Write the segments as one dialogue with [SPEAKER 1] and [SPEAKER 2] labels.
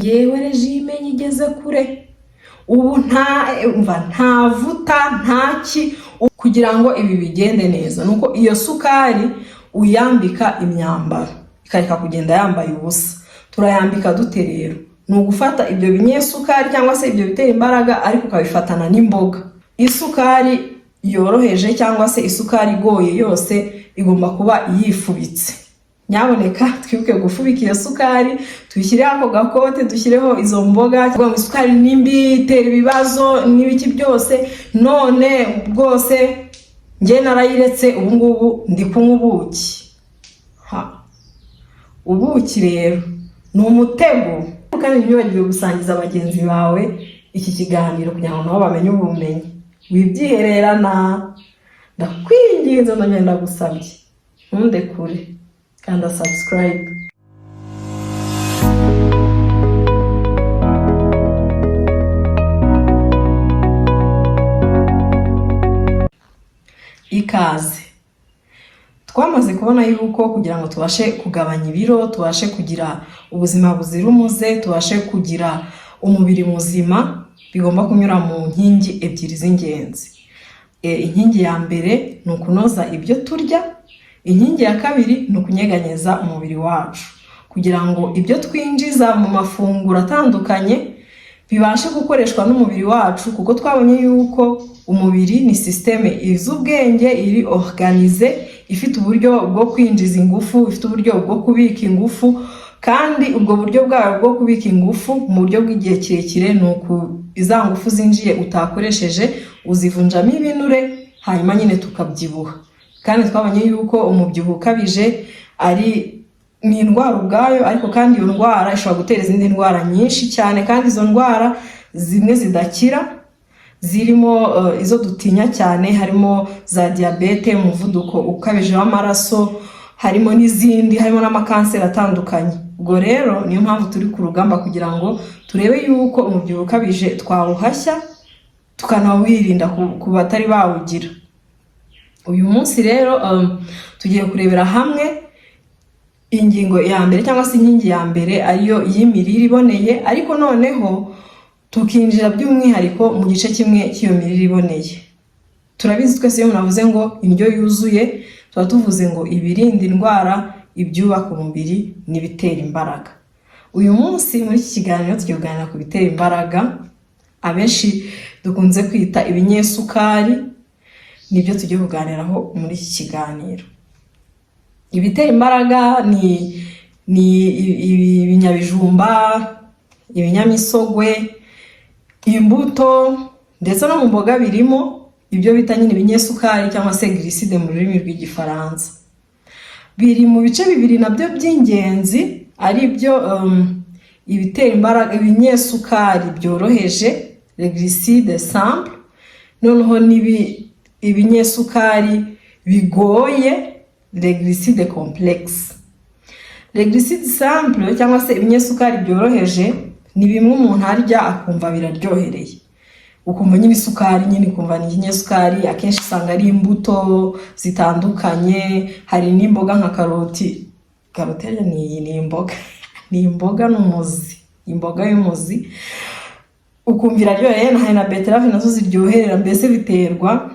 [SPEAKER 1] Ngewe régime nyigeze kure ubu, nta mva, nta vuta, ntaki. Kugira ngo ibi bigende neza, nuko iyo sukari uyambika imyambaro, ikareka kugenda yambaye ubusa. Turayambika dute rero? Ni ugufata ibyo binyesukari cyangwa se ibyo bitera imbaraga, ariko ukabifatana n'imboga. Isukari yoroheje cyangwa se isukari igoye yose igomba kuba yifubitse. Nyaboneka twibuke gufubika iyo sukari, dushyireho ako gakote, dushyireho izo mboga. Ngo isukari ni mbi, itera ibibazo n'ibiki byose, none rwose njye narayiretse, ubu ngubu ndi kunywa ubuki. Ha, ubuki rero ni umutego. Kandi ntiwibagirwe gusangiza bagenzi bawe iki kiganiro kugira ngo nabo bamenye ubumenyi. Wibyihererana, ndakwinginze, ndongera ndagusabye, ntundekure, kanda subscribe. Ikaze. Twamaze kubona yuko kugira ngo tubashe kugabanya ibiro, tubashe kugira ubuzima buzira umuze, tubashe kugira umubiri muzima, bigomba kunyura mu nkingi ebyiri z'ingenzi. Inkingi ya mbere ni ukunoza ibyo turya, inkingi ya kabiri ni ukunyeganyeza umubiri wacu kugira ngo ibyo twinjiza mu mafunguro atandukanye bibashe gukoreshwa n'umubiri wacu, kuko twabonye yuko umubiri ni système izi ubwenge, iri organisée, ifite uburyo bwo kwinjiza ingufu, ifite uburyo bwo kubika ingufu. Kandi ubwo buryo bwayo bwo kubika ingufu mu buryo bw'igihe kirekire ni uku: iza ngufu zinjiye utakoresheje uzivunjamo ibinure, hanyuma nyine tukabyibuha. Kandi twabonye yuko umubyibuho ukabije ari ni indwara ubwayo, ariko kandi iyo ndwara ishobora gutera izindi ndwara nyinshi cyane, kandi izo ndwara zimwe zidakira, zirimo izo dutinya cyane, harimo za diyabete, umuvuduko ukabije w'amaraso, harimo n'izindi, harimo n'amakanseri atandukanye. Ubwo rero niyo mpamvu turi ku rugamba kugira ngo turebe yuko umubyibuho ukabije twawuhashya, tukanawirinda ku batari bawugira. Uyu munsi rero tugiye kurebera hamwe ingingo ya mbere cyangwa se inkingi ya mbere, ariyo y'imirire iboneye, ariko noneho tukinjira by'umwihariko mu gice kimwe cy'iyo mirire iboneye. Turabizi twese, iyo umuntu avuze ngo indyo yuzuye, tuba tuvuze ngo ibirinda indwara, ibyubaka umubiri n'ibitera imbaraga. Uyu munsi muri iki kiganiro tugiye kuganira ku bitera imbaraga, abenshi dukunze kwita ibinyesukari, nibyo tugiye kuganiraho muri iki kiganiro. Ibitera imbaraga ni ibinyabijumba, ibinyamisogwe, imbuto, ndetse no mu mboga birimo ibyo bita nyine ibinyesukari cyangwa se glucides mu rurimi rw'Igifaransa. Biri mu bice bibiri nabyo by'ingenzi, ari byo ibitera imbaraga, ibinyesukari byoroheje, glucides simples, noneho ibinyesukari bigoye, glucides complexes. Glucides simples cyangwa se ibinyesukari byoroheje ni bimwe umuntu arya akumva biraryohereye, ukumva nyine isukari, nyine ukumva ni ikinyesukari. Akenshi usanga ari imbuto zitandukanye, hari n'imboga nka karoti. Karoti ni imboga, ni imboga n'umuzi, imboga y'umuzi, ukumva iraryoheye. Hari na betterave nazo ziryoherera. Mbese biterwa,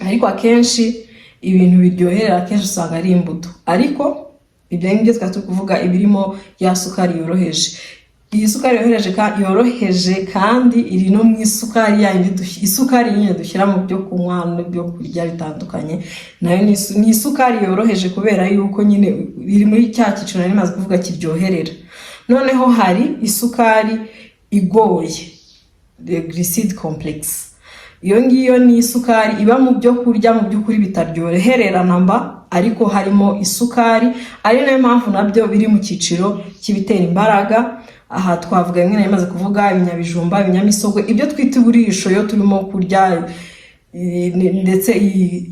[SPEAKER 1] ariko akenshi ibintu biryoherera akenshi usanga ari imbuto. Ariko ibyo ngibyo twari turi kuvuga ibirimo ya sukari yoroheje. Iyi sukari yoroheje kandi iri no mu isukari yindi, isukari nyine dushyira mu byo kunywa n'ibyo kurya bitandukanye, nayo ni isukari yoroheje, kubera yuko nyine iri muri cya cyiciro nari maze kuvuga kiryoherera. Noneho hari isukari igoye, glucides complexes. Iyo ngiyo ni isukari iba mu byo kurya mu by'ukuri bitaryoherera namba, ariko harimo isukari, ari nayo mpamvu nabyo biri mu cyiciro cy'ibitera imbaraga. Aha twavuga bimwe nari maze kuvuga: ibinyabijumba, ibinyamisogwe, ibyo twita uburisho iyo turimo kurya, ndetse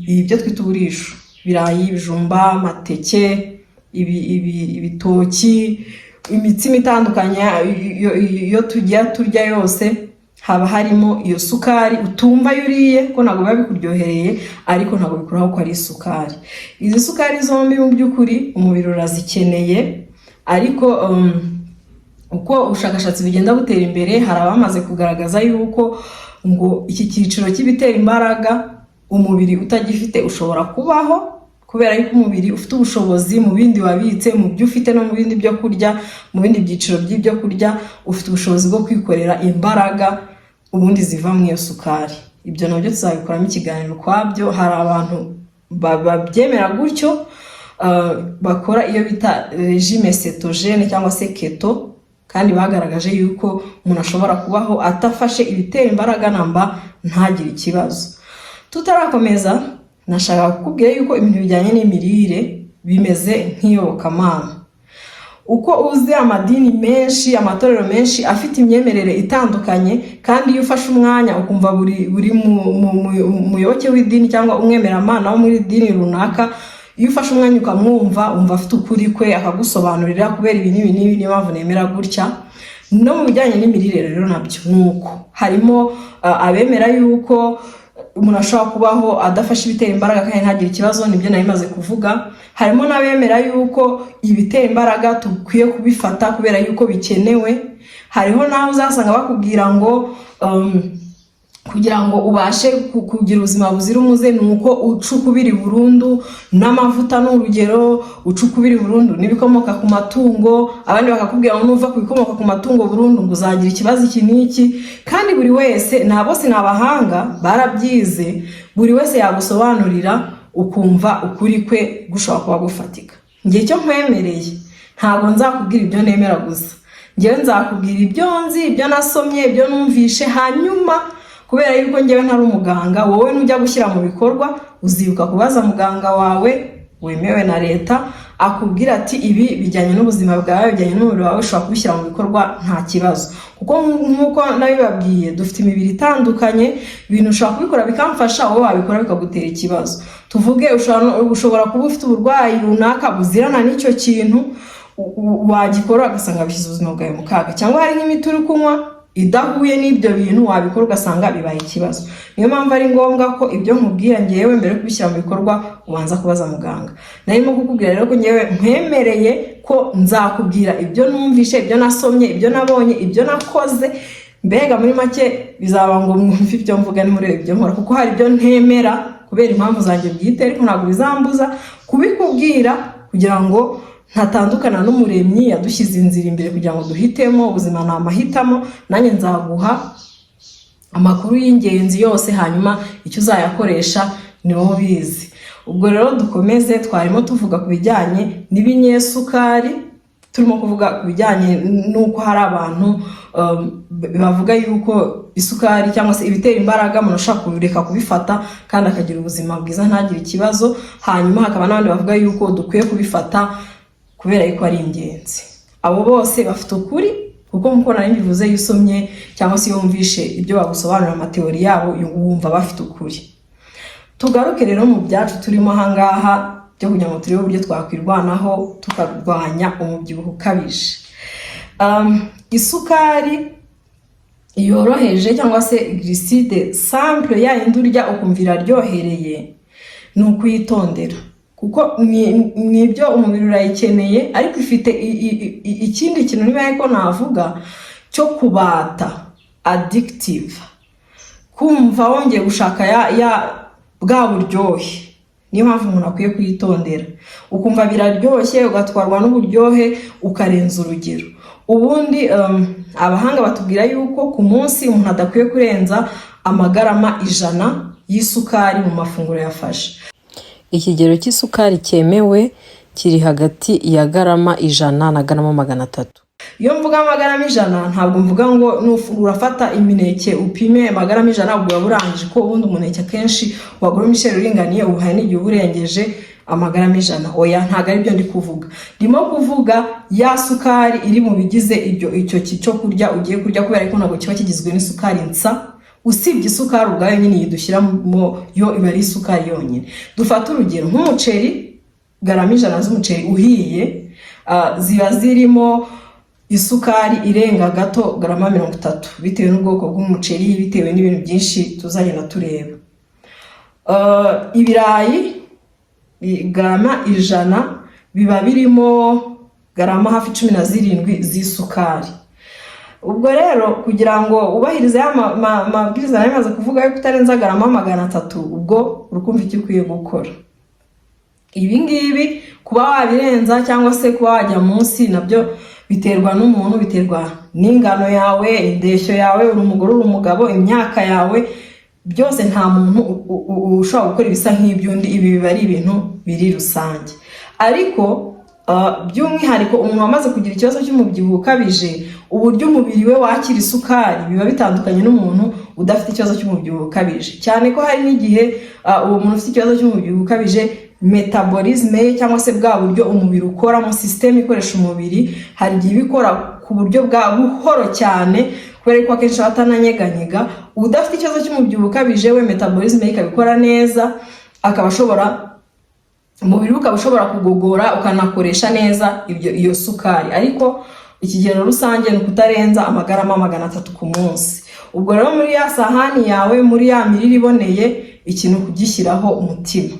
[SPEAKER 1] ibyo twita uburisho, ibirayi, ibijumba, amateke, ibitoki, imitsima itandukanye, iyo tujya turya yose haba harimo iyo sukari utumva iyo uriye, ko ntabwo biba bikuryohereye, ariko ntabwo bikuraho ko ari isukari. Izi sukari zombi mu by'ukuri umubiri urazikeneye, ariko Uko ubushakashatsi bugenda butera imbere, hari abamaze kugaragaza yuko ngo iki cyiciro cy'ibitera imbaraga umubiri utagifite ushobora kubaho, kubera yuko umubiri ufite ubushobozi mu bindi wabitse, mu byo ufite no mu bindi byo kurya, mu bindi byiciro by'ibyo kurya, ufite ubushobozi bwo kwikorera imbaraga ubundi ziva mu iyo sukari. Ibyo nabyo tuzabikoramo ikiganiro ukwabyo. Hari abantu babyemera gutyo, bakora iyo bita régime cétogène cyangwa se keto, kandi bagaragaje yuko umuntu ashobora kubaho atafashe ibitera imbaraga namba ntagire ikibazo. Tutarakomeza, nashaka kukubwira yuko ibintu bijyanye n'imirire bimeze nk'iyobokamana. Uko uzi amadini menshi, amatorero menshi afite imyemerere itandukanye, kandi iyo ufashe umwanya ukumva buri muyoboke w'idini cyangwa umwemeramana wo muri dini runaka, iyo ufashe umwanya ukamwumva, wumva afite ukuri kwe, akagusobanurira kubera ibi n'ibi n'ibi, niyo mpamvu nemera gutya. No mu bijyanye n'imirire rero nabyo ni uko. Harimo abemera yuko umuntu ashobora kubaho adafashe ibitera imbaraga kandi ntagire ikibazo, nibyo nari maze kuvuga. Harimo n'abemera yuko ibitera imbaraga dukwiye kubifata kubera yuko bikenewe. Hariho n'aho uzasanga bakubwira ngo kugira ngo ubashe kugira ubuzima buzira umuze ni uko uca ukubiri burundu n'amavuta, ni urugero, uca ukubiri burundu n'ibikomoka ku matungo. Abandi bakakubwira ngo nuva ku bikomoka ku matungo burundu ngo uzagira ikibazo iki n'iki. Kandi buri wese, nta bose ni abahanga barabyize, buri wese yagusobanurira ukumva ukuri kwe gushobora kuba gufatika. Njye icyo nkwemereye, ntabwo nzakubwira ibyo nemera gusa. Njyewe nzakubwira ibyo nzi, ibyo nasomye, ibyo numvishe. Hanyuma kubera yuko njyewe ntari umuganga, wowe nujya gushyira mu bikorwa uzibuka kubaza muganga wawe wemewe na leta, akubwira ati ibi bijyanye n'ubuzima bwawe, bijyanye n'umubiri wawe, ushobora kubishyira mu bikorwa nta kibazo. Kuko nk'uko nabibabwiye, dufite imibiri itandukanye. Ibintu ushobora kubikora bikamfasha, wowe wabikora bikagutera ikibazo. Tuvuge ushobora kuba ufite uburwayi runaka buzirana n'icyo kintu, wagikora ugasanga bishyize ubuzima bwawe mu kaga, cyangwa hari nk'imiti uri kunywa idahuye n'ibyo bintu, wabikora ugasanga bibaye ikibazo. Niyo mpamvu ari ngombwa ko ibyo nkubwira ngewe, mbere yo kubishyira mu bikorwa ubanza kubaza muganga. Narimo kukubwira rero ko ngewe nkwemereye ko nzakubwira ibyo numvishe, ibyo nasomye, ibyo nabonye, ibyo nakoze. Mbega muri make bizaba ngo mwumve ibyo mvuga nimurebe ibyo nkora, kuko hari ibyo ntemera kubera impamvu zanjye bwite, ariko ntabwo bizambuza kubikubwira kugira ngo ntatandukana n'Umuremyi yadushyize inzira imbere kugira ngo duhitemo. Ubuzima ni amahitamo. Nanjye nzaguha amakuru y'ingenzi yose, hanyuma icyo uzayakoresha ni wowe ubizi. Ubwo rero dukomeze. Twarimo tuvuga ku bijyanye n'ibinyesukari, turimo kuvuga ku bijyanye n'uko hari abantu bavuga yuko isukari cyangwa se ibitera imbaraga umuntu ashobora kubireka kubifata kandi akagira ubuzima bwiza, ntagire ikibazo. Hanyuma hakaba n'abandi bavuga yuko dukwiye kubifata kubera yuko ari ingenzi. Abo bose bafite ukuri, kuko nk'uko nari mbivuze, iyo usomye cyangwa se iyo wumvishe ibyo bagusobanurira, amatheory yabo, wumva bafite ukuri. Tugaruke rero mu byacu turimo ahangaha byo kugira ngo turebe uburyo twakwirwanaho tukarwanya umubyibuho ukabije. Isukari yoroheje cyangwa se glucide simple, ya yindi urya ukumva iraryohereye, ni ukuyitondera, kuko ni ibyo umubiri urayikeneye, ariko ifite ikindi kintu, niba ariko navuga, cyo kubata, addictive, kumva wongeye gushaka ya bwa buryohe. Niyo mpamvu umuntu akwiye kuyitondera. Ukumva biraryoshye, ugatwarwa n'uburyohe, ukarenza urugero. Ubundi abahanga batubwira yuko ku munsi umuntu adakwiye kurenza amagarama 100 y'isukari mu mafunguro yafashe.
[SPEAKER 2] Ikigero cy'isukari cyemewe kiri hagati ya garama 100 na garama 300.
[SPEAKER 1] Iyo mvuga amagarama 100, ntabwo mvuga ngo urafata imineke upime amagarama 100 ubwo waba urangije, ko ubundi umuneke akenshi wagura umuceri uringaniye, ubu hari n'igihe uba urengeje amagarama 100. Oya, ntabwo ari byo ndi kuvuga. Ndimo kuvuga ya sukari iri mu bigize ibyo icyo cyo kurya ugiye kurya, kubera ko ntabwo kiba kigizwe n'isukari nsa. Usibye isukari ubwayo nyine dushyiramo, yo iba ari isukari yonyine. Dufate urugero nk'umuceri, garama 100 z'umuceri uhiye ziba zirimo isukari irenga gato garama 30, bitewe n'ubwoko bw'umuceri, bitewe n'ibintu byinshi tuzagenda tureba. Ibirayi garama 100 biba birimo Garama hafi 17 z'isukari. Ubwo rero kugira ngo wubahirize ya mabwiriza nari maze kuvuga yo kutarenza garama 300, ubwo urukumva icyo ukwiye gukora. Ibi ngibi kuba wabirenza cyangwa se kuba wajya munsi, nabyo biterwa n'umuntu, biterwa n'ingano yawe, indeshyo yawe, uri umugore, uri umugabo, imyaka yawe, byose. Nta muntu ushobora gukora ibisa nk'iby'undi. Ibi biba ari ibintu biri rusange. Ariko by'umwihariko umuntu wamaze kugira ikibazo cy'umubyibuho ukabije, uburyo umubiri we wakira isukari biba bitandukanye n'umuntu udafite ikibazo cy'umubyibuho ukabije, cyane ko hari n'igihe uwo muntu ufite ikibazo cy'umubyibuho ukabije, métabolisme ye cyangwa se bwa buryo umubiri ukoramo, système ikoresha umubiri, hari igihe ibikora ku buryo bwa buhoro cyane, kubera ko akenshi aba atananyeganyega. Udafite ikibazo cy'umubyibuho ukabije we, métabolisme ye ikabikora neza, akaba ashobora, umubiri we ukaba ushobora kugogora ukanakoresha neza ibyo iyo sukari. Ariko ikigero rusange ni ukutarenza amagarama 300 ku munsi. Ubwo rero muri ya sahani yawe, muri ya mirire iboneye, ikintu kugishyiraho umutima.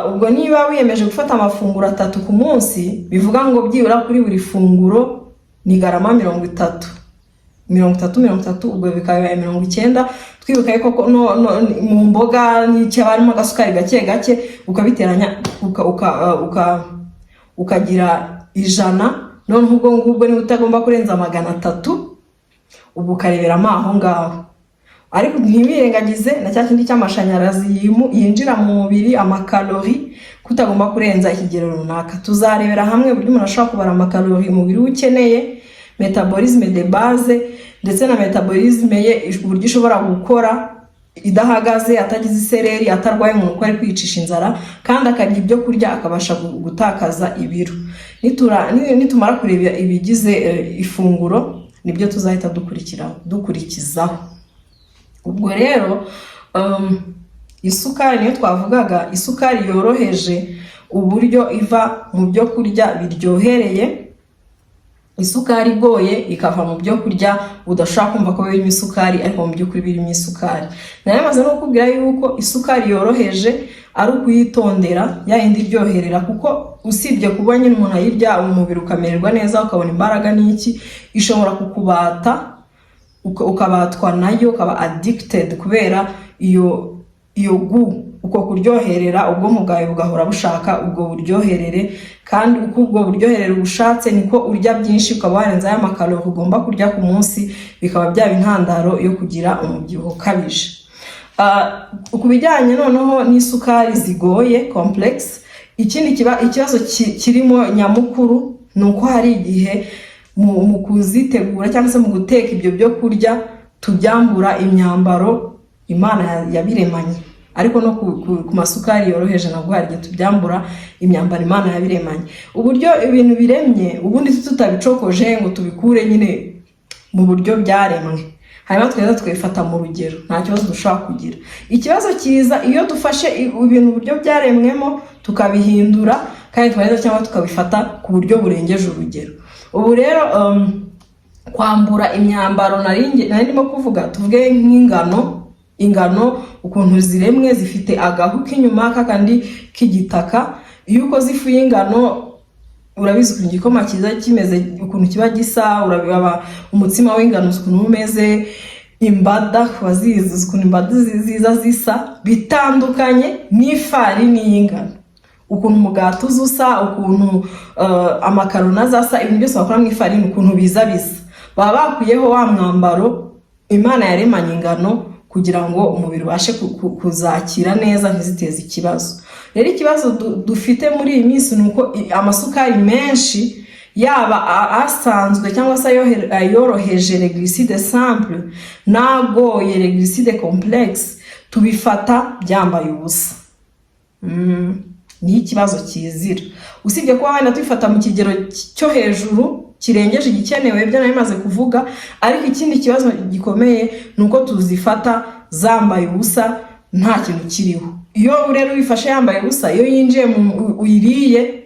[SPEAKER 1] Ubwo niba wiyemeje gufata amafunguro atatu ku munsi, bivuga ngo byibura kuri buri funguro ni garama 30, 30, 30, ubwo bikaba bibaye 90. Twibuka yuko ko no, mu mboga n'icyo harimo agasukari gake gake, ukabiteranya ukagira 100. Noneho ubwo ngubwo niba utagomba kurenza 300, ubwo ukareberamo aho ngaho. Ariko ntiwirengagize na cya kindi cy'amashanyarazi yinjira mu mubiri, amakalori, ko utagomba kurenza ikigero runaka. Tuzarebera hamwe uburyo umuntu ashobora kubara amakalori umubiri we ukeneye, métabolisme de base, ndetse na métabolisme ye uburyo ishobora gukora idahagaze, atagize isereri, atarwaye umuntu uko ari kwiyicisha inzara, kandi akarya ibyo kurya akabasha gutakaza ibiro. Nitumara kureba ibigize ifunguro, nibyo tuzahita dukurikizaho. Ubwo rero isukari niyo twavugaga, isukari yoroheje, uburyo iva mu byo kurya biryohereye, isukari igoye ikava mu byo kurya udashobora kumva ko birimo isukari, ariko mu by'ukuri birimo isukari. Nari maze no kukubwira yuko isukari yoroheje ari ukuyitondera, ya yindi iryoherera, kuko usibye kuba nyine umuntu ayirya umubiri ukamererwa neza, ukabona imbaraga n'iki, ishobora kukubata, ukabatwa nayo, ukaba addicted kubera iyo uko kuryoherera. Ubwonko bwawe bugahora bushaka ubwo buryoherere, kandi uko ubwo buryoherere ubushatse niko urya byinshi, ukaba warenza aya makalori ugomba kurya ku munsi, bikaba byaba intandaro yo kugira umubyibuho ukabije. Ku bijyanye noneho n'isukari zigoye, complex, ikindi ikibazo kirimo nyamukuru ni uko hari igihe mu kuzitegura cyangwa se mu guteka ibyo byo kurya tubyambura imyambaro Imana yabiremanye. Ariko no ku masukari yoroheje nabwo hari igihe tubyambura imyambaro Imana yabiremanye. Uburyo ibintu biremye ubundi tutabicokoje ngo tubikure nyine mu buryo byaremwe, hanyuma tweza tukabifata mu rugero, nta kibazo dushobora kugira. Ikibazo kiza iyo dufashe ibintu uburyo byaremwemo tukabihindura, kandi twarangiza cyangwa tukabifata ku buryo burengeje urugero. Ubu rero kwambura imyambaro nari ndimo kuvuga, tuvuge nk'ingano. Ingano ukuntu ziremwe zifite agahu k'inyuma kakandi k'igitaka. Iyo ukoze ifu y'ingano, urabizi ukuntu igikoma cyiza kimeze, ukuntu kiba gisa, urabibaba umutsima w'ingano uzi ukuntu uba umeze, imbada wazizi, uzi ukuntu imbada ziza zisa, bitandukanye n'ifarini y'ingano, ukuntu umugati uza usa, ukuntu amakaroni aza asa, ibintu byose bakora mu ifarini ukuntu biza bisa. Baba bakuyeho wa mwambaro Imana yaremanye ingano kugira ngo umubiri ubashe kuzakira neza, ntiziteze ikibazo. Rero ikibazo dufite muri iyi minsi ni uko amasukari menshi, yaba asanzwe cyangwa se ayoroheje, les glucides simples, n'agoye, les glucides complexes, tubifata byambaye ubusa. Niho ikibazo kizira. Usibye kuba wenda tubifata mu kigero cyo hejuru kirengeje igikenewe, ibyo nari maze kuvuga, ariko ikindi kibazo gikomeye ni uko tuzifata zambaye ubusa, nta kintu kiriho. Iyo rero uyifashe yambaye ubusa, iyo yinjiye mu uyiriye,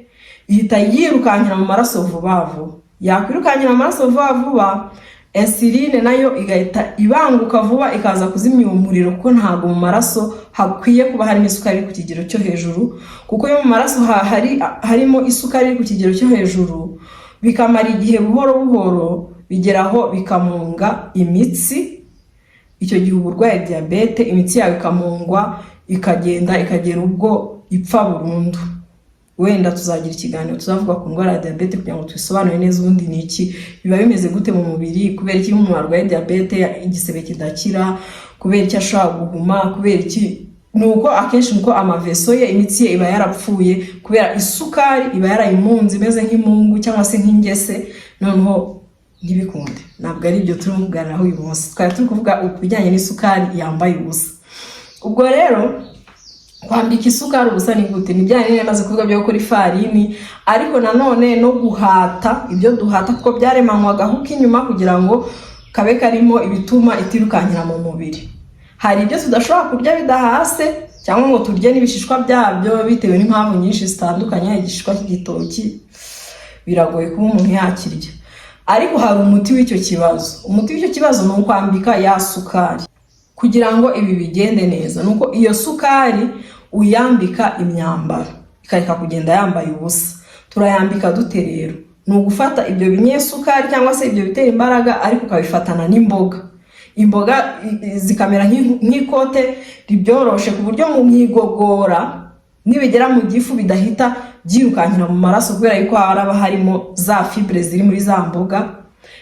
[SPEAKER 1] ihita yirukankira mu maraso vuba vuba. Yakwirukankira mu maraso vuba vuba, insuline nayo igahita ibanguka vuba, ikaza kuzimya uwo muriro, kuko ntabwo mu maraso hakwiye kuba harimo isukari iri ku kigero cyo hejuru, kuko iyo mu maraso harimo isukari iri ku kigero cyo hejuru Bikamara igihe, buhoro buhoro bigeraho bikamunga imitsi. Icyo gihe uba urwaye diyabete, imitsi yawe ikamungwa, ikagenda ikagera ubwo ipfa burundu. Wenda tuzagira ikiganiro tuzavuga ku ndwara ya diyabete kugira ngo tubisobanure neza, ubundi ni iki, biba bimeze gute mu mubiri, kubera iki umuntu arwaye diyabete igisebe kidakira, kubera iki ashobora guhuma, kubera iki. Ni uko akenshi nuko amaveso ye, imitsi ye iba yarapfuye kubera isukari iba yarayimunze, imeze nk'imungu cyangwa se nk'ingese, noneho ntibikunde. Ntabwo ari ibyo turimo kuganiraho uyu munsi. Twari turi kuvuga ku bijyanye n'isukari yambaye ubusa. Ubwo rero kwambika isukari ubusa ni gute? Ni bya bindi maze kuvuga byo gukora ifarini, ariko nanone no guhata ibyo duhata, kuko byaremanywe agahu k'inyuma kugira ngo kabe karimo ibituma itirukankira mu mubiri. Hari ibyo tudashobora kurya bidahase cyangwa ngo turye n'ibishishwa byabyo, bitewe n'impamvu nyinshi zitandukanye. Igishishwa cy'igitoki biragoye kuba umuntu yakirya, ariko hari umuti w'icyo kibazo. Umuti w'icyo kibazo ni ukwambika ya sukari. Kugira ngo ibi bigende neza, ni uko iyo sukari uyambika imyambaro, ikareka kugenda yambaye ubusa. Turayambika dute rero? Ni ugufata ibyo binyesukari cyangwa se ibyo bitera imbaraga, ariko ukabifatana n'imboga. Imboga zikamera nk'ikote ribyoroshe, ku buryo mu igogora nibigera mu gifu bidahita byirukankira mu maraso, kubera yuko haraba harimo za fibre ziri muri za mboga.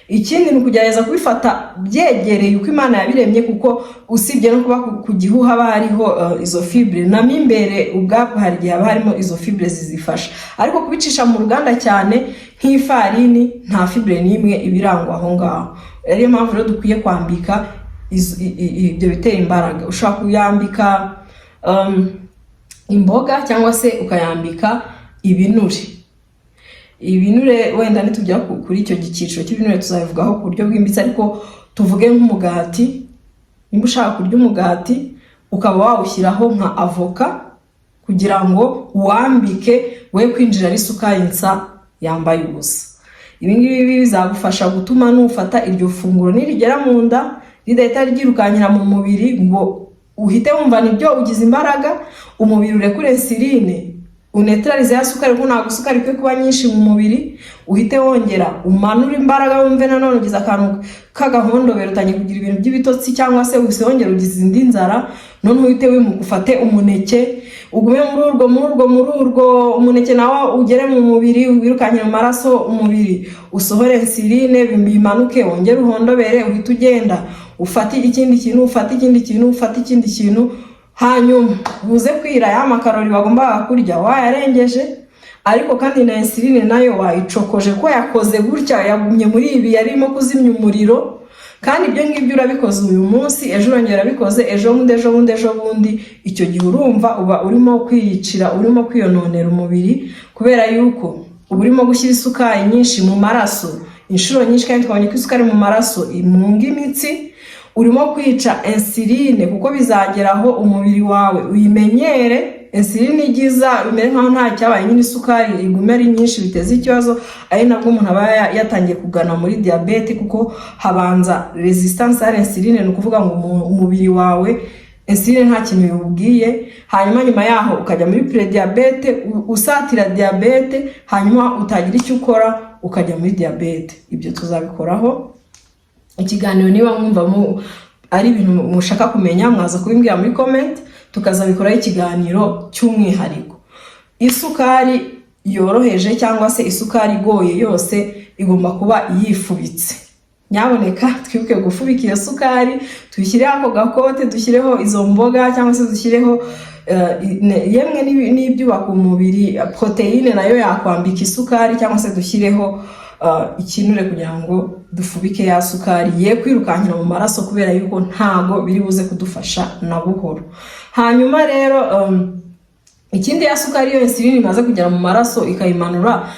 [SPEAKER 1] Ikindi ni ukugerageza kubifata byegereye uko Imana yabiremye, kuko usibye no kuba ku gihu haba hariho izo fibre, na mo imbere ubwabwo hari igihe haba harimo izo fibre zizifasha. Ariko kubicisha mu ruganda cyane nk'ifarini, nta fibre n'imwe iba irangwa aho ngaho. Ariyo mpamvu rero dukwiye kwambika ibyo bitera imbaraga. Ushobora kuyambika imboga cyangwa se ukayambika ibinure. Ibinure wenda nitugera kuri icyo cyiciro cy'ibinure tuzabivugaho ku buryo bwimbitse, ariko tuvuge nk'umugati. Nimba ushaka kurya umugati, ukaba wawushyiraho nka avoka kugira ngo uwambike we kwinjira ari isukari nsa yambaye ubusa. Ibi ngibi bizagufasha gutuma nufata iryo funguro, nirigera mu nda ridahita ryirukankira mu mubiri ngo uhite wumva nibyo ugize imbaraga. Umubiri urekure insuline, uneutralize ya sukari, kuko ntabwo isukari ikwiye kuba nyinshi mu mubiri. Uhite wongera umanure imbaraga, wumve nanone ugize akantu k'agahondobero, utangiye kugira ibintu by'ibitotsi, cyangwa se uhise wongera ugize indi nzara. Noneho uhite wimuka ufate umuneke, ugume muri urwo umuneke nawo ugere mu mubiri, wirukankire mu maraso, umubiri usohore insuline, bimanuke, wongere uhondobere, uhite ugenda ufate ikindi kintu, ufate ikindi kintu, ufate ikindi kintu. Hanyuma buze kwira, ya makarori wagombaga kurya wayarengeje, ariko kandi na insuline nayo wayicokoje, ko yakoze gutya, yagumye muri ibi yarimo kuzimya umuriro. Kandi ibyo ngibyo urabikoze uyu munsi, ejo urongera urabikoze, ejo bundi, ejo bundi, ejo bundi. Icyo gihe urumva uba urimo kwiyicira, urimo kwiyononera umubiri, kubera yuko uba urimo gushyira isukari nyinshi mu maraso inshuro nyinshi, kandi twabonye ko isukari mu maraso imunga imitsi. Urimo kwica insuline, kuko bizageraho umubiri wawe uyimenyere, insuline igiza bimere nkaho nta cyabaye nyine, isukari igume ari nyinshi, biteze ikibazo. Ari nabwo umuntu aba yatangiye kugana muri diyabete, kuko habanza résistance à l'insuline, ni ukuvuga ngo umubiri wawe insuline nta kintu biwubwiye. Hanyuma nyuma yaho ukajya muri prédiabète, usatira diyabete, hanyuma utagira icyo ukora ukajya muri diyabete. Ibyo tuzabikoraho ikiganiro. Niba mwumva ari ibintu mushaka kumenya, mwaza kubimbwira muri comment, tukazabikoraho ikiganiro cy'umwihariko. Isukari yoroheje cyangwa se isukari igoye, yose igomba kuba yifubitse. Nyaboneka twibuke gufubika iyo sukari, tuyishyireho ako gakote, dushyireho izo mboga cyangwa se dushyireho yemwe n'ibyubaka umubiri, poroteyine nayo yakwambika isukari, cyangwa se dushyireho ikinure kugira ngo dufubike ya sukari ye kwirukankira mu maraso, kubera yuko ntago biri buze kudufasha na buhoro. Hanyuma rero ikindi, ya sukari, iyo insuline imaze kugera mu maraso ikayimanura,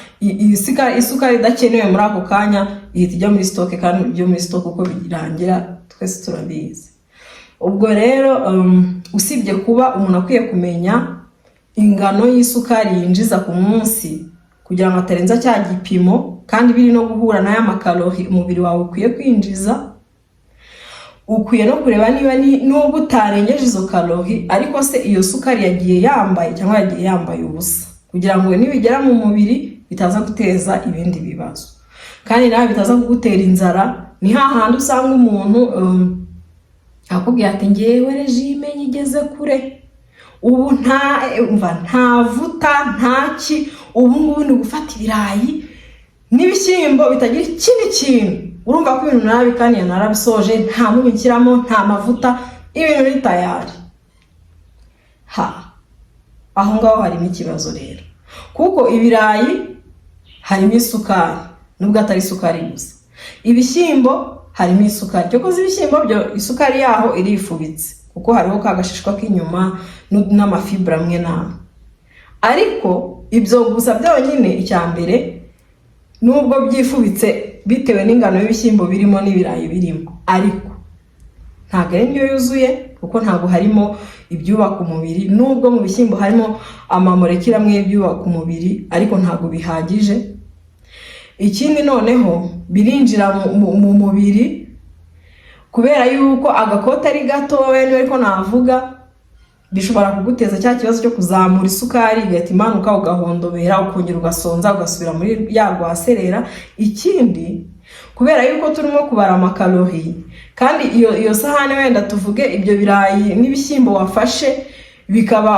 [SPEAKER 1] isukari idakenewe muri ako kanya ihita ijya muri stock, kandi ibyo muri stock uko birangira twese turabizi. Ubwo rero usibye kuba umuntu akwiye kumenya ingano y'isukari yinjiza ku munsi kugira ngo atarenza cya gipimo, kandi biri no guhura n'aya makarori umubiri wawe ukwiye kwinjiza, ukwiye no kureba niba nubwo utarengeje izo karori, ariko se iyo sukari yagiye yambaye cyangwa yagiye yambaye ubusa, kugira ngo nibigera mu mubiri bitaza guteza ibindi bibazo. Kandi nawe bitaza kugutera inzara. Ni hahandi usanga umuntu akubwira ati: "Ngewe régime nyigeze kure, ubu nta umva, nta vuta, nta ki, ubu ngubu ni gufata ibirayi n'ibishyimbo bitagira ikindi kintu." Urumva ko ibintu narabikaniye, narabisoje, nta munyu nshyiramo, nta mavuta, ibintu biri tayari. Ha, aho ngaho harimo ikibazo rero, kuko ibirayi harimo isukari, nubwo atari isukari gusa. Ibishyimbo harimo isukari. Cyokoze ibishyimbo byo isukari yaho irifubitse, kuko hariho ka gashishwa k'inyuma n'amafibure amwe n'amwe. Ariko ibyo gusa byonyine, icya mbere, nubwo byifubitse bitewe n'ingano y'ibishyimbo birimo n'ibirayi birimo, ariko ntabwo ari indyo yuzuye, kuko ntabwo harimo ibyubaka umubiri. Nubwo mu bishyimbo harimo amamolecule amwe y'ibyubaka umubiri, ariko ntabwo bihagije. Ikindi noneho, birinjira mu mubiri kubera yuko agakoti ari gatoya, niba ariko navuga, bishobora kuguteza cya kibazo cyo kuzamura isukari, igahita imanuka, ugahondobera, ukongera ugasonza, ugasubira muri ya rwaserera. Ikindi, kubera yuko turimo kubara amakalori, kandi iyo sahani, wenda tuvuge ibyo birayi n'ibishyimbo wafashe, bikaba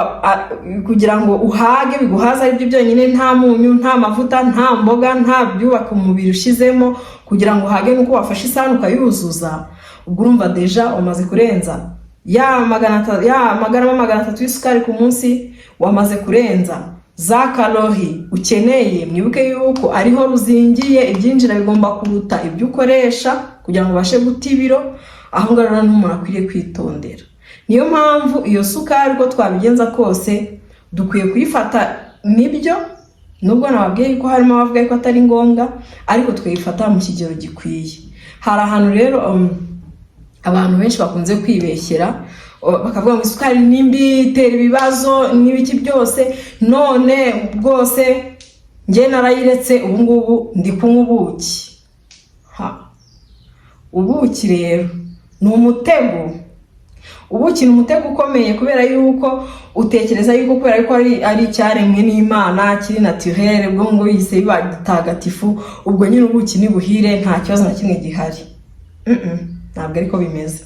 [SPEAKER 1] kugira ngo uhage, biguhaze ari byo byonyine, nta munyu, nta mavuta, nta mboga, nta byubaka umubiri ushyizemo, kugira ngo uhage nuko wafashe isahani ukayuzuza. Ubwo urumva déjà umaze kurenza ya 300, ya magarama 300 y'isukari ku munsi, wamaze kurenza za kalori ukeneye. Mwibuke yuko ariho ruzingiye, ibyinjira bigomba kuruta ibyo ukoresha kugira ngo ubashe guta ibiro. Aho ngaho rero umuntu akwiriye kwitondera. Niyo mpamvu iyo sukari, uko twabigenza kose, dukwiye kuyifata, nibyo, nubwo nababwiye ko harimo abavuga ko atari ngombwa, ariko tukayifata mu kigero gikwiye. Hari ahantu rero abantu benshi bakunze kwibeshyera, bakavuga ngo isukari ni mbi, itera ibibazo n'ibiki byose, none rwose njye narayiretse, ubu ngubu ndi kunywa ubuki. Ha, ubuki rero ni umutego. Ubuki ni umutego ukomeye, kubera yuko utekereza yuko kubera yuko ari icyaremwe n'Imana, kiri naturel, ubwo ngo bihise biba gitagatifu, ubwo nyine ubuki ni buhire, nta kibazo na kimwe gihari. Ntabwo ariko bimeze.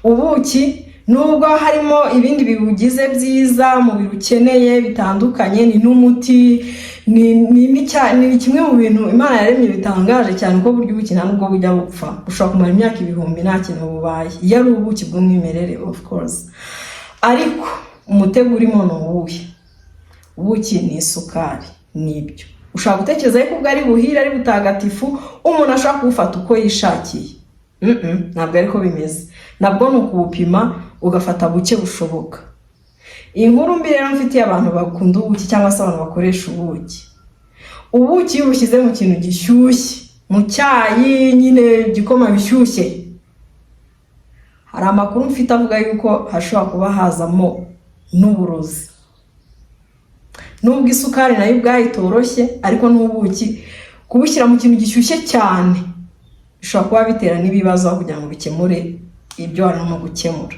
[SPEAKER 1] Ubuki, nubwo harimo ibindi bibugize byiza umubiri ukeneye bitandukanye, ni n'umuti, ni kimwe mu bintu Imana yaremye bitangaje cyane, kuko burya ubuki nta nubwo bujya bupfa, bushobora kumara imyaka ibihumbi nta kintu bubaye, iyo ari ubuki bw'umwimerere, of course. Ariko umutego urimo ni uwuhe? Ubuki ni isukari, nibyo. Ushobora gutekereza yuko ubwo ari buhire, ari butagatifu, umuntu ashobora kuwufata uko yishakiye. Ntabwo ariko bimeze. Nabwo ni ukubupima, ugafata buke bushoboka. Inkuru mbi rero mfitiye abantu bakunda ubuki cyangwa se abantu bakoresha ubuki: ubuki iyo ubushyize mu kintu gishyushye, mu cyayi nyine, igikoma bishyushye, hari amakuru mfite avuga yuko hashobora kuba hazamo n'uburozi. Nubwo isukari nayo ubwayo itoroshye, ariko n'ubuki kubushyira mu kintu gishyushye cyane bishobora kuba bitera n'ibibazo aho kugira ngo bikemure ibyo warimo gukemura.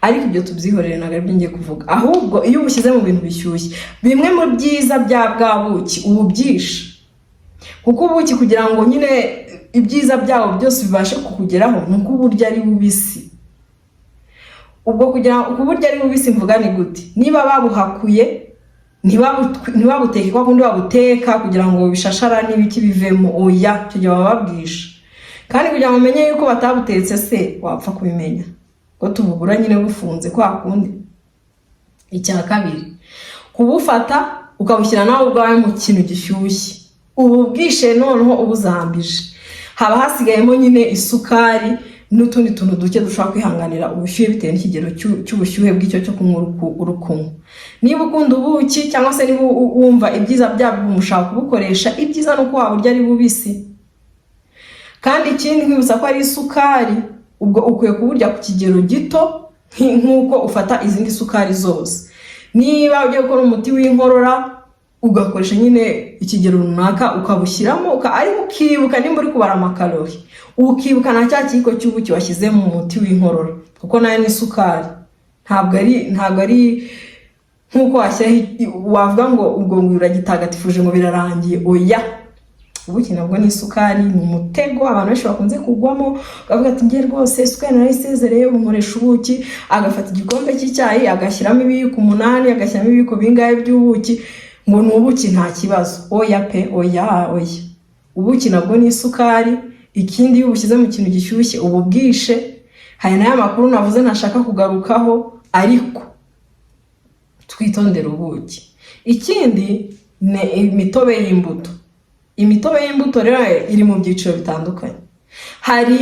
[SPEAKER 1] Ariko ibyo tubyihorere, ntabwo aribyo ngiye kuvuga. Ahubwo iyo ubushyize mu bintu bishyushye, bimwe mu byiza bya bwa buki ubu byishe, kuko ubuki kugira ngo nyine ibyiza byabo byose bibashe kukugeraho ni uko uburyo ari bubisi. Ubwo kugira ngo uburyo ari bubisi mvuga ni gute? Niba babuhakuye, ntibabuteke kwa kundi babuteka kugira ngo bishashara n'ibiki bivemo, oya, icyo gihe baba babwishe. Kandi kugira ngo umenye yuko batabutetse se, wapfa kubimenya ko tubugura nyine bufunze kwa kundi? Icya kabiri, kubufata ukabushyira nawe ubwawe mu kintu gishyushye, ubu bwishe noneho ubuzambije, haba hasigayemo nyine isukari n'utundi tuntu duke dushobora kwihanganira ubushyuhe, bitewe n'ikigero cy'ubushyuhe bw'icyo cyo kunywa uri kunywa. Niba ukunda ubuki cyangwa se niba wumva ibyiza byabwo, ushaka kubukoresha, ibyiza ni uko waburya ari bubisi. Kandi ikindi, nkwibutsa ko ari isukari, ubwo ukwiye kuburya ku kigero gito nk'uko ufata izindi sukari zose. Niba ugiye gukora umuti w'inkorora, ugakoresha nyine ikigero runaka ukabushyiramo, ariko ukibuka nimba uri kubara amakalori, ukibuka na cya kiyiko cy'ubuki washyize mu muti w'inkorora, kuko nayo ni isukari. Ntabwo ari nk'uko washyiraho wavuga ngo ubwo ngo uragitagatifuje, ngo birarangiye. Oya, Ubuki nabwo ni isukari, ni umutego abantu benshi bakunze kugwamo. Bavuga ati: "Ngiye rwose, isukari narayisezereye, ubu nkoresha ubuki." Agafata igikombe cy'icyayi, agashyiramo ibiyiko 8, agashyiramo ibiyiko bingahe by'ubuki, ngo ni ubuki, nta kibazo. Oya pe, oya, oya. Ubuki nabwo ni isukari. Ikindi, iyo ubushyize mu kintu gishyushye uba bwishe. Hari n'aya makuru navuze ntashaka kugarukaho, ariko twitondere ubuki. Ikindi ni imitobe y'imbuto. Imitobe y'imbuto rero iri mu byiciro bitandukanye. Hari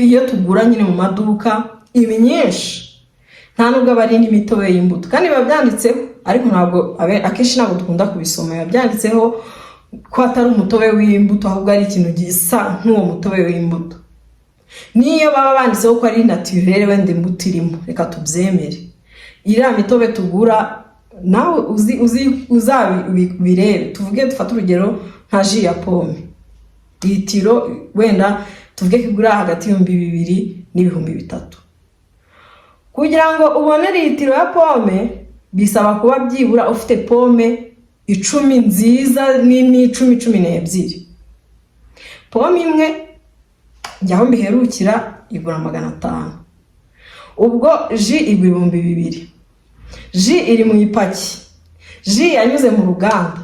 [SPEAKER 1] iyo tugura nyine mu maduka, iba myinshi nta nubwo aba ari n'imitobe y'imbuto, kandi biba byanditseho, ariko ntabwo akenshi ntabwo dukunda kubisoma. Biba byanditseho ko atari umutobe w'imbuto, ahubwo ari ikintu gisa nk'uwo mutobe w'imbuto. Niyo baba banditseho ko ari naturel, wenda imbuto irimo, reka tubyemere. Iriya mitobe tugura, nawe uzi uzi uzabirebe. Tuvuge, dufate urugero nka jus ya pomme, litiro wenda tuvuge ko igura hagati y'2000 n'ibihumbi 3000. Kugira ngo ubone litiro ya pomme bisaba kuba byibura ufite pomme 10 nziza nini, 10, 12. Pomme imwe, njya aho mbiherukira, igura 500. Ubwo jus igura 2000. Jus iri mu ipaki, jus yanyuze mu ruganda,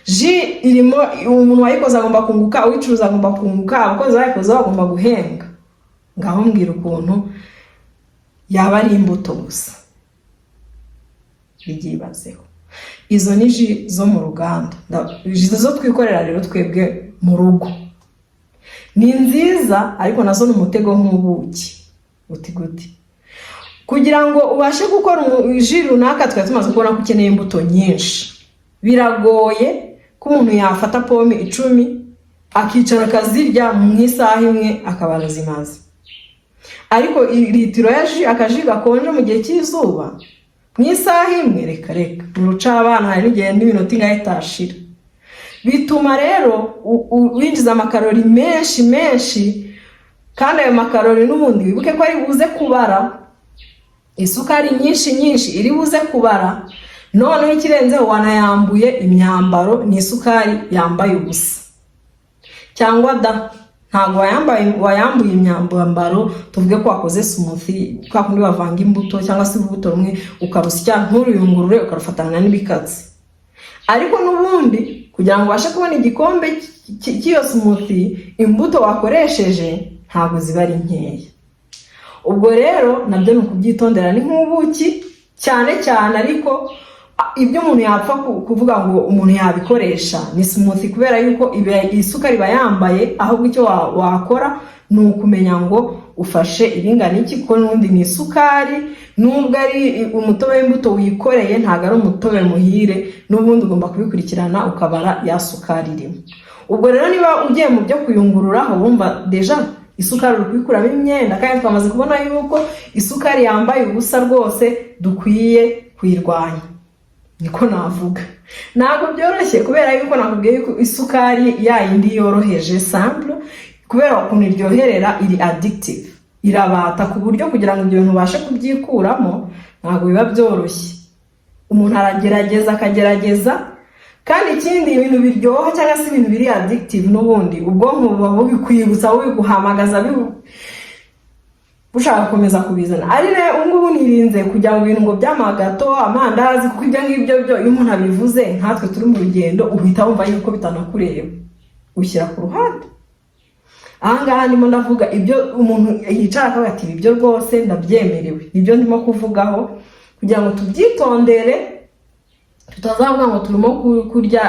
[SPEAKER 1] jus irimo umuntu wayikoze agomba kunguka, uyicuruza agomba kunguka, abakozi bayikoze bagomba guhembwa. Ngaho mbwira ukuntu yaba ari imbuto gusa. Byibazeho. Izo ni jus zo mu ruganda. Jus zo twikorera rero twebwe mu rugo ni nziza, ariko nazo ni umutego nk'ubuki. Uti gute? Kugira ngo ubashe gukora jus runaka, twari tumaze kubona ko ukeneye imbuto nyinshi. Biragoye ko umuntu yafata pomme 10 akicara akazirya mu isaha imwe akaba arazimaze. Ariko litiro ya jus, aka jus gakonje mu gihe cy'izuba, mu isaha imwe, reka reka, mu rucabana, hari n'igihe n'iminota ingahe itashira. Bituma rero winjiza amakarori menshi menshi, kandi ayo makarori n'ubundi wibuke ko ari buze kubara isukari nyinshi nyinshi, iri buze kubara. Noneho ikirenzeho, wanayambuye imyambaro, ni isukari yambaye ubusa. Cyangwa da ntabwo wayambaye, wayambuye imyambaro. Tuvuge ko wakoze smoothie, kwa kundi bavanga imbuto cyangwa se urubuto rumwe ukarusya nturuyungurure, ukarufatana n'ibikatsi. Ariko n'ubundi kugira ngo ubashe kubona igikombe cy'iyo smoothie, imbuto wakoresheje ntabwo ziba ari nkeya. Ubwo rero nabyo ni ukubyitondera, ni nk'ubuki cyane cyane. Ariko ibyo umuntu yapfa kuvuga ngo umuntu yabikoresha ni smoothie, kubera yuko isukari iba yambaye. Ahubwo icyo wakora ni ukumenya ngo ufashe ibingana iki, kuko n'ubundi ni isukari. Nubwo ari umutobe w'imbuto wikoreye, ntabwo ari umutobe muhire. N'ubundi ugomba kubikurikirana, ukabara ya sukari irimo. Ubwo rero niba ugiye mu byo kuyungururaho, wumva déjà isukari uri kuyikuramo imyenda, kandi twamaze kubona yuko isukari yambaye ubusa rwose dukwiye kuyirwanya. Niko navuga. Ntabwo byoroshye, kubera yuko nakubwiye yuko isukari ya yindi yoroheje, simple, kubera ukuntu iryoherera, iri addictive, irabata, ku buryo kugira ngo ibyo bintu ubashe kubyikuramo ntabwo biba byoroshye. Umuntu aragerageza, akagerageza. Kandi ikindi, ibintu biryoha cyangwa se ibintu biri addictive, n'ubundi ubwonko buba bubikwibutsa, bubiguhamagaza, bushaka gukomeza kubizana. Ari rero ubu ngubu nirinze kujya mu bintu ngo by'amagato, amandazi, kuko ibyo ngibyo byo iyo umuntu abivuze, nkatwe turi mu rugendo, uhita wumva yuko bitanakureba, ushyira ku ruhande. Ahangaha ndimo ndavuga ibyo umuntu yicara akavuga ati: "Ibi byo rwose ndabyemerewe." Nibyo ndimo kuvugaho kugira ngo tubyitondere, tutazavuga ngo turimo kurya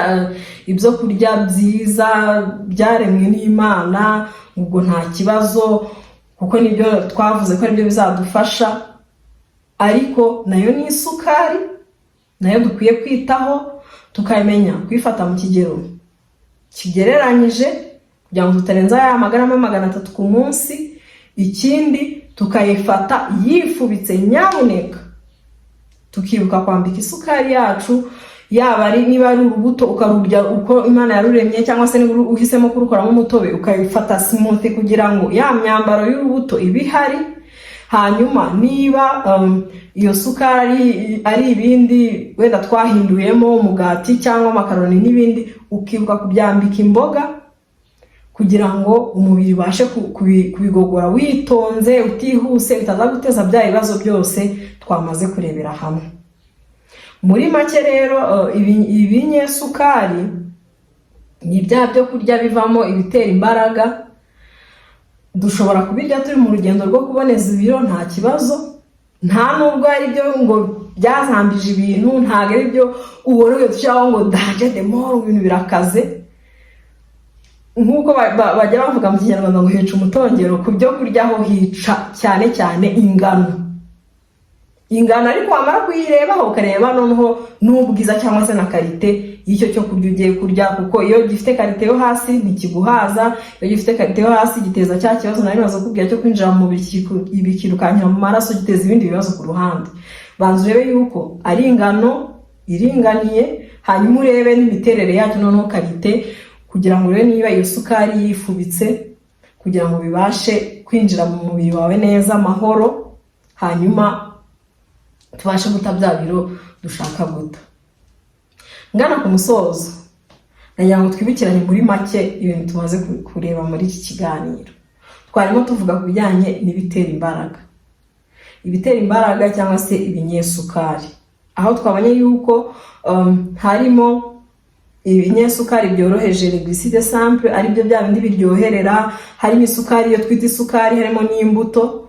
[SPEAKER 1] ibyo kurya byiza byaremwe n'Imana, ubwo nta kibazo, kuko nibyo twavuze ko aribyo bizadufasha. Ariko nayo ni isukari, nayo dukwiye kwitaho, tukamenya kuyifata mu kigero kigereranyije kugira ngo tutarenza ya magarama 300 ku munsi. Ikindi, tukayifata yifubitse nyabuneka, tukibuka kwambika isukari yacu, yaba ari niba ari urubuto ukarurya uko Imana yaruremye, cyangwa se niba uhisemo kurukoramo umutobe, ukayifata smoothie kugira ngo ya myambaro y'urubuto ibe ihari. Hanyuma niba iyo sukari ari ibindi wenda twahinduyemo umugati cyangwa amakaroni n'ibindi, ukibuka kubyambika imboga. Kugira ngo umubiri ubashe kubigogora witonze, utihuse, bitaza guteza bya bibazo byose twamaze kurebera hamwe. Muri make rero, ibinyesukari ni bya byo kurya bivamo ibitera imbaraga. Dushobora kubirya turi mu rugendo rwo kuboneza ibiro, nta kibazo. Nta nubwo ari byo ngo byazambije ibintu, ntabwo ari byo ubona dushyiraho ngo danger de mort, ibintu birakaze. Nk'uko bajya bavuga mu Kinyarwanda ngo hica umutongero, ku byo kurya ho hica cyane cyane ingano. Ingano ariko wamara kuyirebaho, ukareba noneho n'ubwiza cyangwa se na qualité y'icyo cyo kurya ugiye kurya, kuko iyo gifite qualité yo hasi ntikiguhaza. Iyo gifite qualité yo hasi giteza cya kibazo nari maze kukubwira cyo kwinjira mu mubiri, bikirukankira mu maraso, giteza ibindi bibazo ku ruhande. Banza urebe yuko ari ingano iringaniye, hanyuma urebe n'imiterere yacyo, noneho qualité, kugira ngo urebe niba iyo sukari yifubitse, kugira ngo bibashe kwinjira mu mubiri wawe neza amahoro, hanyuma tubashe guta bya biro dushaka guta. Ngana ku musozo, nagira ngo twibukiranye muri make ibintu tumaze kureba muri iki kiganiro. Twarimo tuvuga ku bijyanye n'ibitera imbaraga, ibitera imbaraga cyangwa se ibinyesukari, aho twabonye yuko harimo ibinyesukari byoroheje, glucides simples, aribyo bya bindi biryoherera, harimo isukari iyo twita isukari, harimo n'imbuto.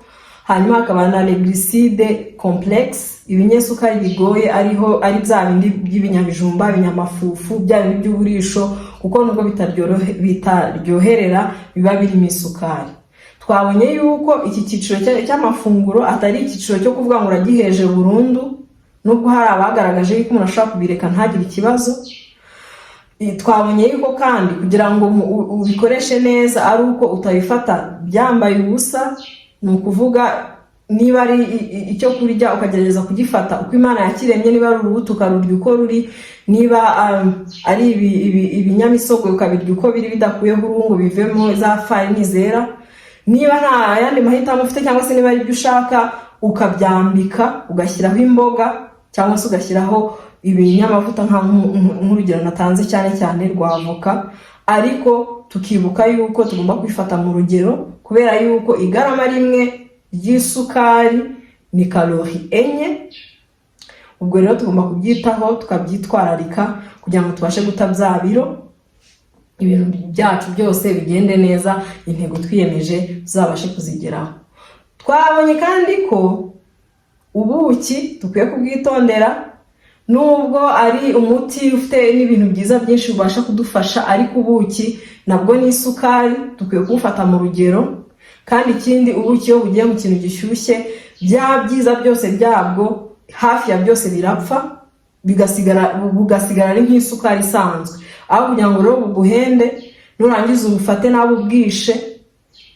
[SPEAKER 1] Hanyuma hakaba na glucides complexes, ibinyesukari bigoye, ariho ari bya bindi by'ibinyabijumba, ibinyamafufu, bya bindi by'uburisho, kuko nubwo bitaryoherera biba birimo isukari. Twabonye yuko iki cyiciro cy'amafunguro atari icyiciro cyo kuvuga ngo uragiheje burundu, nubwo hari abagaragaje yuko umuntu ashobora kubireka ntagire ikibazo. Twabonye yuko kandi kugira ngo ubikoreshe neza ari uko utabifata byambaye ubusa. Ni ukuvuga niba ari icyo kurya, ukagerageza kugifata uko Imana yakiremye. Niba ari urubuto, ukarurya uko ruri. Niba ari ibinyamisogwe, ukabirya uko biri, bidakuyeho uruhu ngo bivemo za farini zera. Niba nta yandi mahitamo ufite, cyangwa se niba ari ibyo ushaka, ukabyambika, ugashyiraho imboga cyangwa se ugashyiraho ibinyamavuta, nk'urugero natanze cyane cyane rwa avoka. Ariko tukibuka yuko tugomba kwifata mu rugero, kubera yuko igarama 1 ry'isukari ni karori 4. Ubwo rero tugomba kubyitaho, tukabyitwararika, kugira ngo tubashe guta bya biro, ibintu byacu byose bigende neza, intego twiyemeje tuzabashe kuzigeraho. Twabonye kandi ko ubuki dukwiye kubwitondera, nubwo ari umuti ufite n'ibintu byiza byinshi bubasha kudufasha, ariko ubuki nabwo ni isukari, dukwiye kubufata mu rugero. Kandi ikindi, ubuki iyo bugiye mu kintu gishyushye, bya byiza byose byabwo hafi ya byose birapfa, bigasigara bugasigara ari nk'isukari isanzwe. Aho kugira ngo rero buguhende, nurangiza ubufate nawe ubwishe,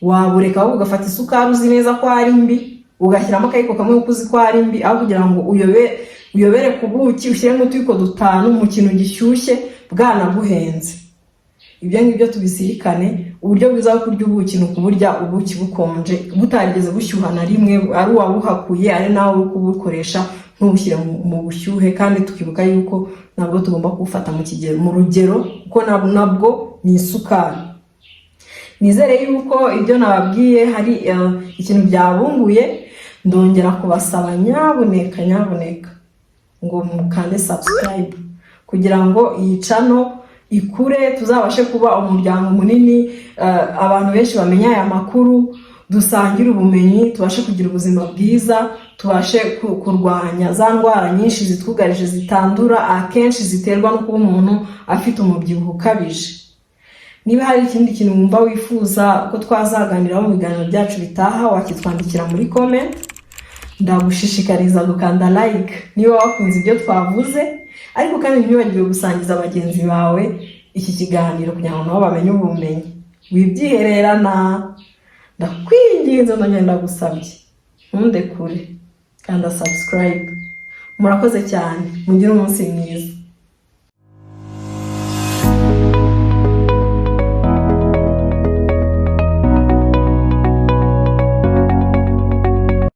[SPEAKER 1] wabureka, ahubwo ugafata isukari uzi neza ko ari mbi, ugashyiramo akayiko kamwe kuko uzi ko ari mbi, aho kugira ngo uyobe uyobere ku buki, ushyiremo utuyiko 5 mu kintu gishyushye bwanaguhenze. Ibyo ngibyo tubizirikane. Uburyo bwiza bwo kurya ubuki ni ukuburya ubuki bukonje, butarigeze bushyuha na rimwe, ari uwabuhakuye, ari nawe uri kubukoresha, ntubushyire mu bushyuhe. Kandi tukibuka yuko nabwo tugomba kubufata mu kigero, mu rugero, kuko nabwo ni isukari. Nizere yuko ibyo nababwiye hari ikintu byabunguye. Ndongera kubasaba, nyabuneka nyabuneka, ngo mukande subscribe kugira ngo iyi channel ikure, tuzabashe kuba umuryango munini, abantu benshi bamenya aya makuru, dusangire ubumenyi, tubashe kugira ubuzima bwiza, tubashe kurwanya za ndwara nyinshi zitwugarije zitandura, akenshi ziterwa no kuba umuntu afite umubyibuho ukabije. Niba hari ikindi kintu wumva wifuza ko twazaganiraho mu biganiro byacu bitaha, wakitwandikira muri comment. Ndagushishikariza gukanda like niba wakunze ibyo twavuze, ariko kandi ntiwibagirwe gusangiza bagenzi bawe iki kiganiro kugira ngo nabo bamenye ubumenyi. Wibyihererana, ndakwinginze, ndongera ndagusabye, ntundekure, kanda subscribe. Murakoze cyane, mugire umunsi mwiza.